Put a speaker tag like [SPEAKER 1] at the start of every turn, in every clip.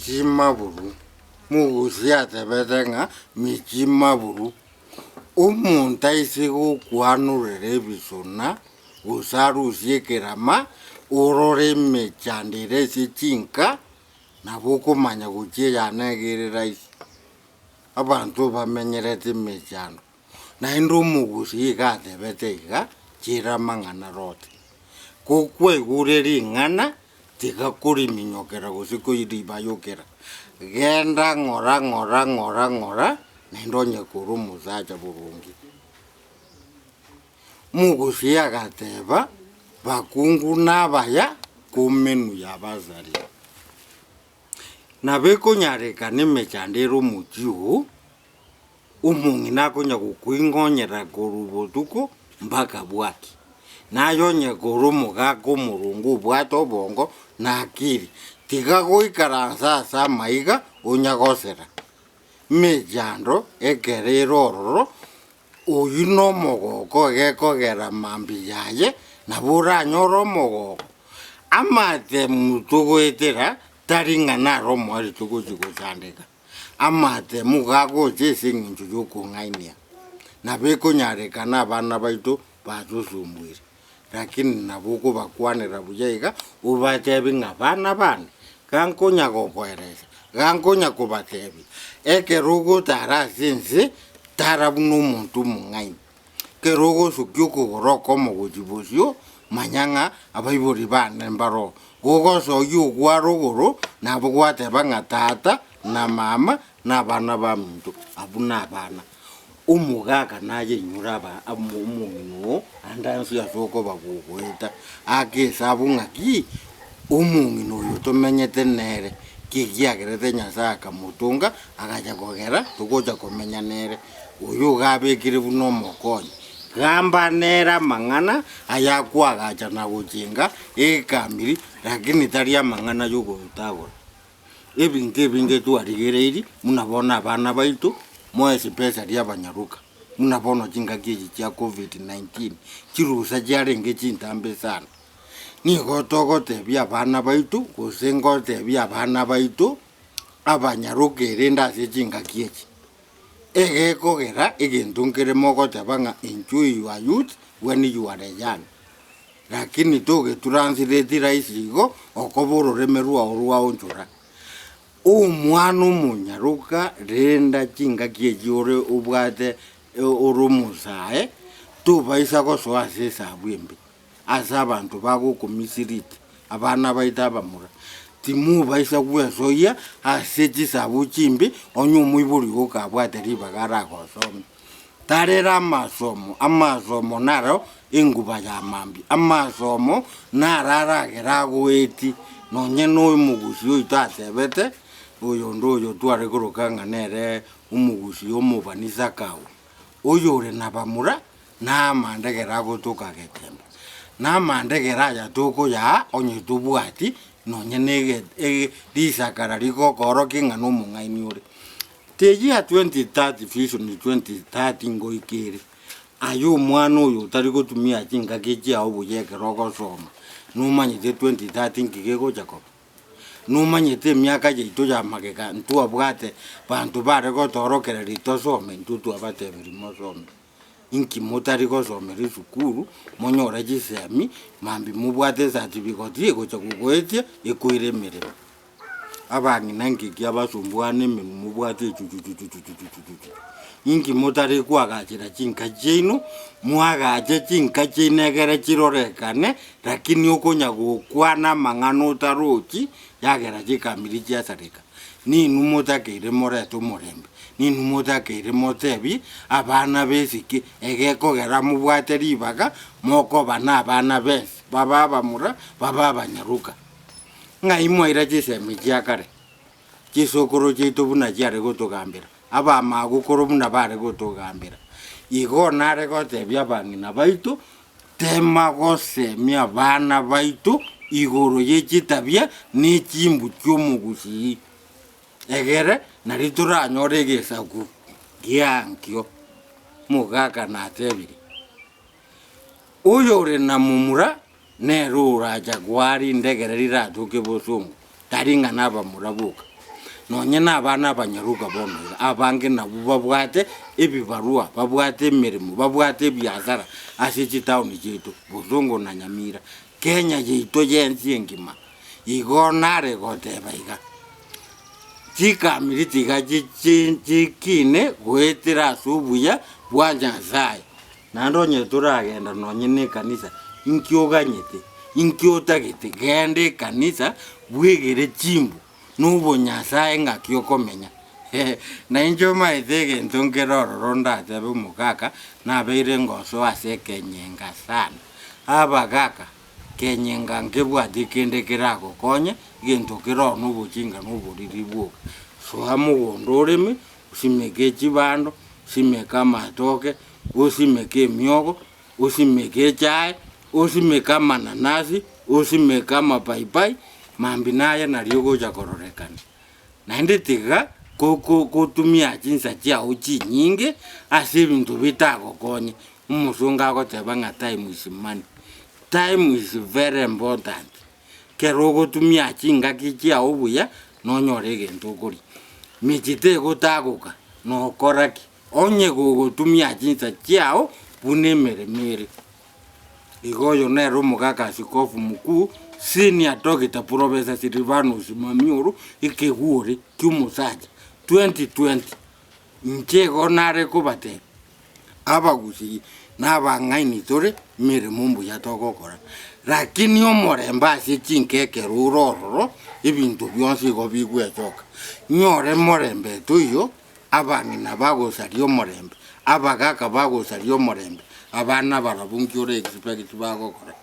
[SPEAKER 1] Mechie maburu, Mogusi atebete ng'a mechie maburu, omonto aise gokwanurera ebisona gose arusie ekerama, orore emechando ere ase chinka, nabo okomanya gochia eyane iga ere rahisi. Abanto bamenyerete emechando, naende omogusii iga atebete iga, chira amang'ana rote. Kokwaigure ring'ana Tiga koriminyokera gose koiribayokera, genda ng'ora ng'ora ng'ora ng'ora, naende onye kore omosacha boronge. Mogusii agateba, Bakungu nabaya, ko menu yabasaria. Nabo ekonyarekana emechando ere omochie oo, Omong'ina akonya gokoingonyera korwa botuko mpaka bwaki, naye onye kore omogaka omoronge obwate obongo na akili, tiga goikaransa ase amaiga onya gosera emechando ekero ere ororo, oyio nomogoko gekogera mambia yaye nabo oranyore omogoko. Amatemu togoetera tari ng'a naro omoerio togochi gochandeka. Amatemu gagocha ase engencho y'okong'ainia, nabo ekonyarekana abana baito batosumbuire, lakini nabo okobakwanera buya iga, obatebi ng'a bana bane, gankonya gokoeresa, gankonya kobatebia, ekero ogotara ase ense, tara buna omonto omong'aini. Ekero ogosukia okogoro okomo gochia bosio, manya ng'a abaibori bane mbaroo. Gogosoyia ogware ogoro, nabo gwateba ng'a tata na mama na abana baminto, abwo nabana. Omogaka naye inyore aba omong'ina oo ande onsi ase okoba gogoeta, ake esabu ng'aki, omong'ina oyo tomenyete nere, ki kiagerete Nyasaye akamotonga, agacha kogera togocha komenya nere. Oyo iga abekire buna omokonyi. Gamba nere amang'ana ayakwagacha na gochenga ekamiri, lakini tari amang'ana y'ogotagora. Ebinto ebinge twarigereiri buna bono abana baito, more especially abanyaroka, buna bono chingaki echi chia covid 19, chirusa chiarenge chintambe sana. Nigo togotebia abana baito gose ngotebia abana baito, abanyaroka erende ase chingaki echi. Egekogera egento nkere mogoteba ng'a enjoy your youth when you are young. Lakini togetranslate rahisi igo okoba ororeme rwao rwaonchora. Omwana omonyaroka renda chingaki echi ore obwate ore omosae tobaisa gosoa ase esabu embe. Ase abanto bagokomisiriti, abana baito abamura, timobaisa gwesoyia ase chisabu chimbe, onye omoibori oo kabwate ribaga aragosomie. Tarera amasomo, amasomo naro enguba ya mambia, amasomo naro aragere agoetie, nonye na omogusi oito atebete, oyonde oyo tware koroka ng'a nere omogusi omobani Zakayo, oyore nabamura Namandegere agotoka agetemba, namandegere aya tokoyaa onye tobwati nonye na ege ege risakara rigokoorokia ng'a nomong'aini ore. The year 2030 vision 2030 ngoika ere, aye omwana oyo otari gotumia chingaki chiago buya ekero ogosoma, nomanyete 2030 nki gegocha koba? Nomanyete emiaka yaito ya magega ntwabwate banto bare gotoorokereria tosome, intwe twabatebirie mosome. Inki motari gosomera esukuru, monyore chisemi, mambia mobwate esatibigoti egocha gogoetia ekoire emeremo. Abang'ina inki kiabasumbuana emenwa mobwate echuchuchuchuchuchuchuchu. Inki motari koagachera chinka chiaino, moagache chinka chiaino egere chirorekane, lakini okonya gokwana amang'ana otarochi, yagera chikamiri chiasareka. Ninwe motakeire morete omorembe, ninwe motakeire motebie abana b'esike, egekogera mobwate ribaga mokoba nabana b'ense, babe abamura, babe abanyaroka. Ng'ai mwaira chisemi chia kare, chisokoro chiaito buna chiare gotogambera, abamagokoro buna bare gotogambera. Igo nare gotebia abang'ina baito, Tema gosemia abana baito igoro ye chitabia ne chimbu chi'omogusii, egere nario toranyore egesaku giankio. Mogaka natebire, Oyore na momura nere oracha koa rindegere riratoke bosongo, tari ng'a nabamura boka. Nonye na abana abanyaroka bono iga, abange nabwo babwate ebibarua, babwate emeremo, babwate ebiasara ase chitaoni chiaito, Bosongo na Nyamira, Kenya yaito yensi engima. Igo nare goteba iga, chikamiri tiga chikine goetera ase obuya bwa Nyasae. Naende onye toragenda nonye na ekanisa, inki oganyete? Inki otagete? Genda ekanisa bwegere chimbu na obonyasae ng'aki okomenya. Na inche omaete egento nkere ororo ndatebe omogaka, nabeire ngosoa ase ekenyenga sana. Abagaka, kenyenga nkebwati kende keragokonye, egento kere oo nobochinga na oboriri bwoka. Soa mogondo oreme, osimeke chibando, osimeke amatoke, osimeke emiogo, osimeke echae, osimeke amananasi, osimeke amapaipai, mambia naye nario ogocha kororekana. Naende tiga ko- ko- kotumia chinsa chiao chinyinge ase ebinto bitagokonye, omosongo agoteba ng'a time is money, time is very important. Kero ogotumia chingaki chiao buya, nonyore egento okoria. Mechie tegotagoka, nokora ki? Onye gogotumia chinsa chiao buna emeremo ere. Igo oyo nere omogaka Askofu Mkuu, Senior Doctor Professor Silvanus Mamioro, ekegwori ki'omosacha, 2020. Inche igo nare kobatebia, abagusii na abang'aini tore emeremo mbuya togokora, lakini omorembe ase chinka ekero ore ororo, ebinto bionsi igo bigwechoka. Nyore morembe toiyo Abang'ina bagosaria omorembe, abagaaka bagosaria omorembe, abana barabwo nki ore expect bagokora?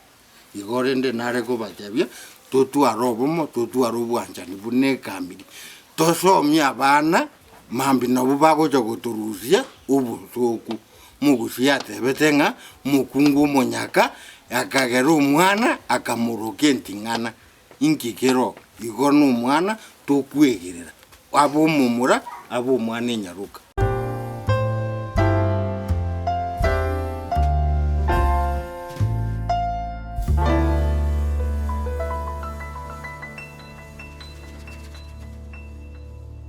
[SPEAKER 1] Igo rende nare kobatebia, totware obomo, totware obwanchani buna ekamiri, tosomie abana mambia nabwo bagocha gotorusia obosooku. Omogusii atebete ng'a omokungu omonyaka akagera omwana akamoroka enting'ana. Inki kero igo nomwana tokwegerera, abe omomura abe omwana enyaroka.